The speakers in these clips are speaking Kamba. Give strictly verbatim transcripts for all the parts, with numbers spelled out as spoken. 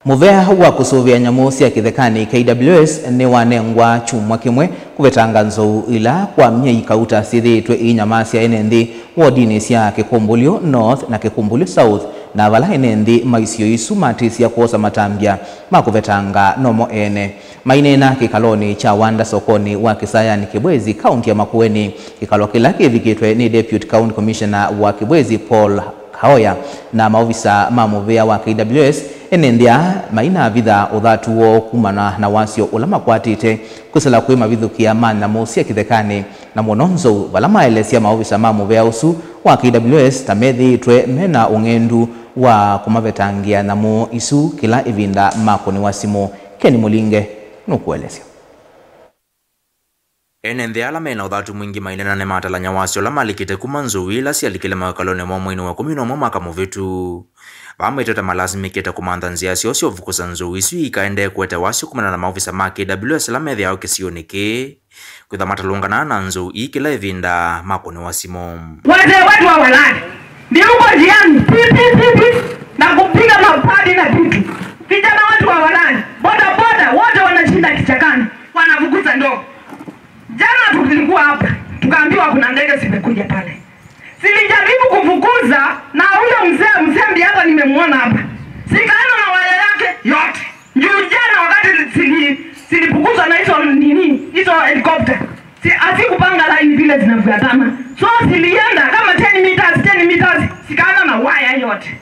Mũvea wa kũsũvĩa nyamũ sya kĩthekanĩ, K W S, nĩwanengwa kyumwa kĩmwe kũvetanga nzou ila kwa myei kauta syĩthĩĩtwe iinyamasya ene nthĩ wodinĩ sya Kĩkũmbũlyũ North na Kĩkũmbũlyũ South, na vala ene nthĩ ma isio isu matĩsya kwosa matambya ma kũvetanga nomo ene. Maineena kĩkalonĩ kya Wanda sokonĩ wa Kĩsayanĩ Kĩbwezi, kaunti ya Makueni, kĩkalo kĩla kĩvikĩtwe nĩ Deputy County Commissioner wa Kĩbwezi, Paul Kaoya, na maovisa ma mũvĩa wa K W S, ene nthĩ aa mainavitha ũthatu woo kumana na wasyo ũla makwatĩte kwĩsĩla kwĩ mavithũkĩa ma nyamũ sya kĩthekanĩ, na mũno nzou, vala maelesya maovisa ma mũvĩa ũsu wa K W S ta methĩĩtwe mena ũng'endu wa kũmavetangĩa nyamũ isu kĩla ĩvinda makũnĩwa simũ. Ken Mũlinge nũkũelesya. Ene nthĩ ala mena ũthatu mwingĩ mainena nĩmatalany'a wasyo ũla malikĩte kuma nzou ila syalikile mawĩkalonĩ moo mweinĩ wa ĩkũmi na ũmwe mwaka mũvĩtu. Vaa maitweta malasimĩkĩte kũmantha nzĩa syoo sya ũvukusa nzou isu ikaendee kũete wasyo kumana na maovisa ma K W S ala methĩawa kĩsionĩ kĩĩ, kwĩtha matalũngana na nzou ii kĩla ĩvinda makũnĩwa simũ. Wazee wetu hawalali. Ni huko njiani, pi, pi, pi, pi, na kupiga mapadi na vitu. Vijana wetu hawalali. Boda boda, wote wanashinda kichakani. Wanafukuza ndovu. Jana tulikuwa hapa, tukaambiwa kuna ndege zimekuja pale. Zilijaribu kufukuza, na huyo mzee, mzee ndiye hapa nimemwona hapa. Zikaenda na waya yake yote. Juu jana wakati zili-, zilifukuzwa na hizo nini, hizo helicopter, si, hazikupanga line vile zinafuatana. So zilienda kama ten meters, ten meters, zikaenda na waya yote.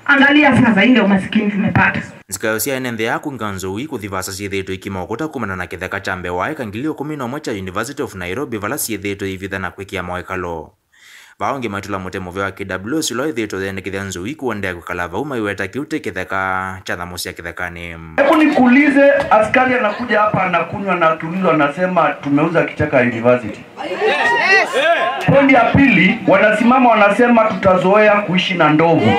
Angalia sasa ile umasikini tumepata. Nzikayo sya ene nthĩ ya kũnga nzou ii kũthi vaasa syĩthĩĩtwe ikĩmaũkũta kumana na kĩtheka kya mbee wa eka ngili ĩkũmi na ũmwe kya University of Nairobi, vala syĩthĩĩtwe ivitha na kwĩkĩa mawĩkalo. Vaa ũngĩ maitũla mũtĩ mũvea wa K W S ũla wĩthĩĩtwe ũyendekethya nzou ii kũendeea kwĩkala vau, maiweta kĩu tĩ kĩtheka kya nyamũ sya kĩthekanĩ. Hebu nikuulize, askari anakuja hapa, anakunywa na tulizo, anasema tumeuza kichaka ya university. Pondi ya pili, wanasimama wanasema tutazoea kuishi na ndovu.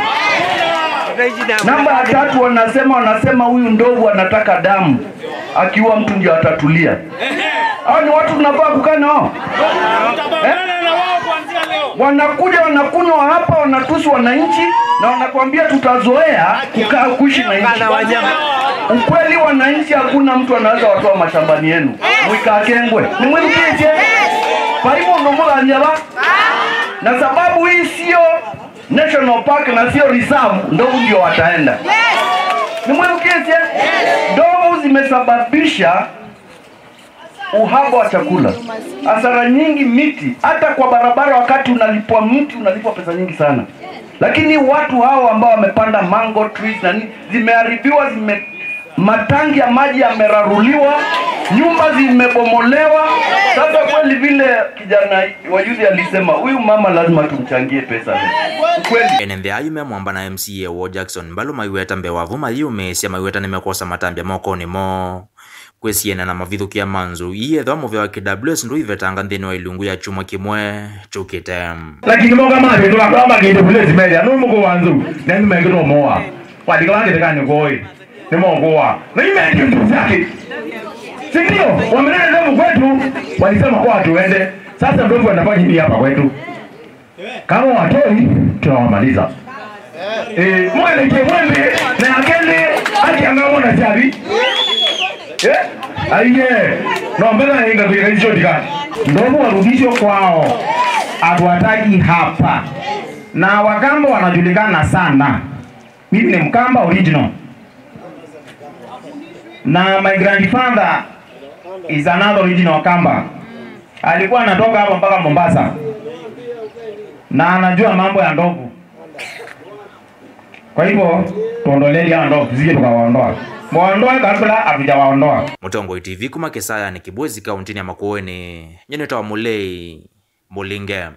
Namba ya tatu wanasema, wanasema huyu ndovu anataka damu, akiua mtu ndio atatulia. Hao ni watu tunafaa kukaa nao? Eh? Wanakuja wanakunywa hapa, wanatusi wananchi na wanakuambia tutazoea kukaa kuishi na nchi. Ukweli, wananchi, hakuna mtu anaweza watoa mashambani yenu. Mwikakengwe. Nĩmwĩthukĩĩsye? Kwa hivyo ndo mũthanyava. Na sababu hii sio National Park na sio reserve, ndovu ndio wataenda. Nĩmwĩthukĩĩsye? Ndovu zimesababisha uhaba wa chakula, hasara nyingi, miti, hata kwa barabara, wakati unalipwa mti, unalipwa pesa nyingi sana. Lakini watu hao ambao wamepanda mango trees na nini, zimeharibiwa, zime-, matangi ya maji yameraruliwa, nyumba zimebomolewa. Sasa kweli, vile kijana wa juzi alisema, huyu mama lazima tumchangie pesa. Kweli. Ene nthĩ ayu me mwamba na M C A woo Jackson Mbalu maiweta mbee wa vu mayĩũmĩĩsya, maiweta nĩmekwosa matambya mokonĩ moo. Kwĩsiana na mavithũkĩa ma nzou ii, ethĩwa mũvea wa K W S ndũivetanga nthĩnĩ wa ilungu ya kyumwa kĩmwe kyũkĩte. Lakini moka mavĩndũka kwa makĩte vũlesi methĩa nũũ mũkũũ wa nzou, na nĩ mekĩtwo moa. Walika wa kĩthekanĩ kwoĩ, nĩ mokũwa. Na imeendia nzou syake. Si ndio? Wameleta ndovu kwetu, walisema kwa watu wende. Sasa ndovu anafanya nini hapa kwetu? Kama watoi, tunawamaliza. Eh, mwana ke mwembe, na akende, akiangamwa na siavi. Eh? Aiye. No, mbona inga kuja hizo dikani. Ndovu warudishwe kwao. Hatuwataki hapa. Na Wakamba wanajulikana sana. Mimi ni Mkamba original. Na my grandfather is another original Kamba. Alikuwa anatoka hapa mpaka Mombasa. Na anajua mambo ya ndovu. Kwa hivyo, tuondolee hao ndovu, tusije tukawaondoa. Muondoe kabla hatujawaondoa. Mũtongoi T V kuma Kĩsayanĩ Kĩbwezi, kauntinĩ ya Makueni, nyie nĩtawa Mũlei Mũlinge.